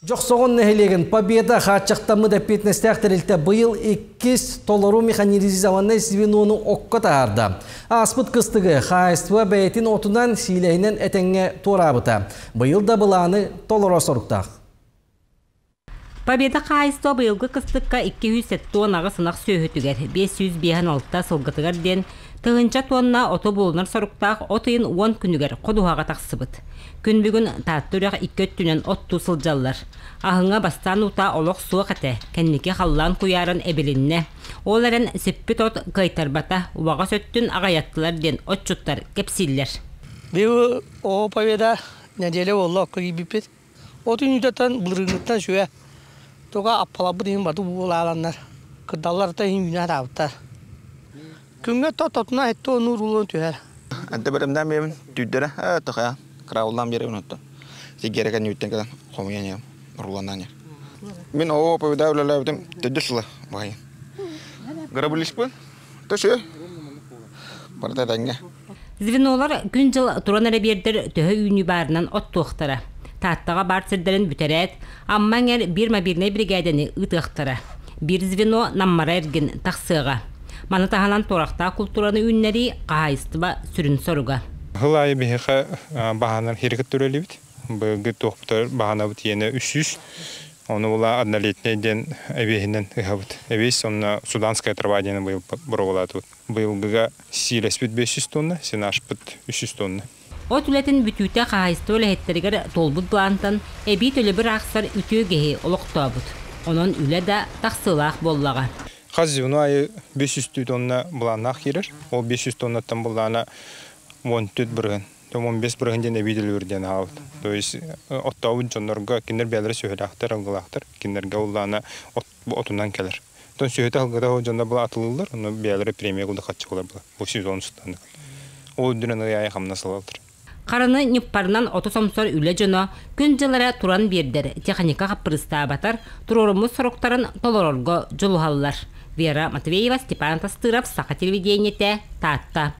Дьохсоҕон нэһилиэгин Победа хааччахтаммыт эппиэтинэстээх тэрилтэ быйыл иккис толору механизированнай звенону окко таһаарда. Ааспыт кыстыгы хаһаайыстыба бэйэтин отунан, сиилэһинэн этэҥҥэ туораабыта. Быйыл да былааны толоро соруктаах. Победа хаһаайыстыба быйылгы кыстыкка 278 ынах сүөһүтүгэр, 556 сылгытыгар диэн тыһыынча туонна оту булунар соруктаах от ыйын уон күнүгэр ходуһаҕа тахсыбыт. Күн бүгүн Таатта үрэх икки өттүнэн оттуу сылдьаллар. Аһыҥа бастаан утаа олох суох этэ, кэнники халлаан куйааран эбилиннэ. Ол эрэн сиппит от кыайтарбата, убаҕас өттүн аҕайаттылар диэн отчуттар кэпсииллэр. Быйыл Оо Победа нэдиэлэ буолла окко киирбиппит. От үүнүүтүттэн былырыыҥҥыттан сүгэ туга аппаларбыт иһин баты уулааланнар кырдаллар иһин үүнэ сатаабыттар. Күҥҥэ тототуна эттэ оннур уулан түһэр. Антэ бэлэмнээн биэбин түүрдэрэ ээ тохая крауллаан биэрэбин оттон сигэрэ кэннибиттэн кэлэн хомуйан иһэм урууланнаан иһэр. Мин оо повидаа үлэлээбитим төрдүс сыла баһыйын. Грабылиспын төсү барыта этэҥҥэ. Звенолар күн-дьыл туран эрэ биэрдэр төһө үүнүү баарынан оттуохтара. Тааттаҕа баар сирдэрин бүтэрээт, Амма эҥэр биир мобильнай биригээдэни ыытыахтара. Биир звено Наммара эргин тахсыаҕа. Маны таһынан туорахтаах култуураны үүннэрии хаһаайыстыба сүрүн соруга. Сыл аайы биһиэхэ баһаанар хирикит төрөлүбүт. Быйылгы туохпутар баһаанабыт иэнэ 300. Ону була однолетняй диэн эбиэһинэн ыһабыт. Эбиэс онно суданская трава диэни быйыл боруобалаатыбыт. Быйылгыга сиилэспит 500 тонна, сенажпыт 300 тонна. От үлэтин бүтүүтэ хаһаайыстыба үлэһиттэригэр туолбут былаантан эбии төлөбүр аахсар үтүө үгэһи олохтообут. Онон үлэ да тахсыылаах буоллаҕа. Хас звено аайы 500 тонна былааннаах киирэр. Ол 500 тоннаттан былаана 14 бырыһын, 15 бырыһын диэн эбии төлөбүр диэн аҕабыт. То есть оттообут дьоннорго кинилэр бэйэлэрэ сүһүлээхтэр, ылгылаахтар. Кинилэргэ уллаана от бу отунан кэлэр. Оттон сүөһүтэ сылгыта ол дьонно была атылыыллар, онно бэйэлэрэ премия курдук хаччы была бу сезон устанык. Ол үрдүнэн ый аайы хамнас ылаллар. Хараны ньыппарынан оту сомсор үлэ дьоно күн-дьыл эрэ туран биэрдэр, техника хаппырыыстаабатар, туруоруммут соруктарын толорорго дьулуһаллар. Вера Матвеева, Степан Тастыров, Саха телевидениетэ, Таатта.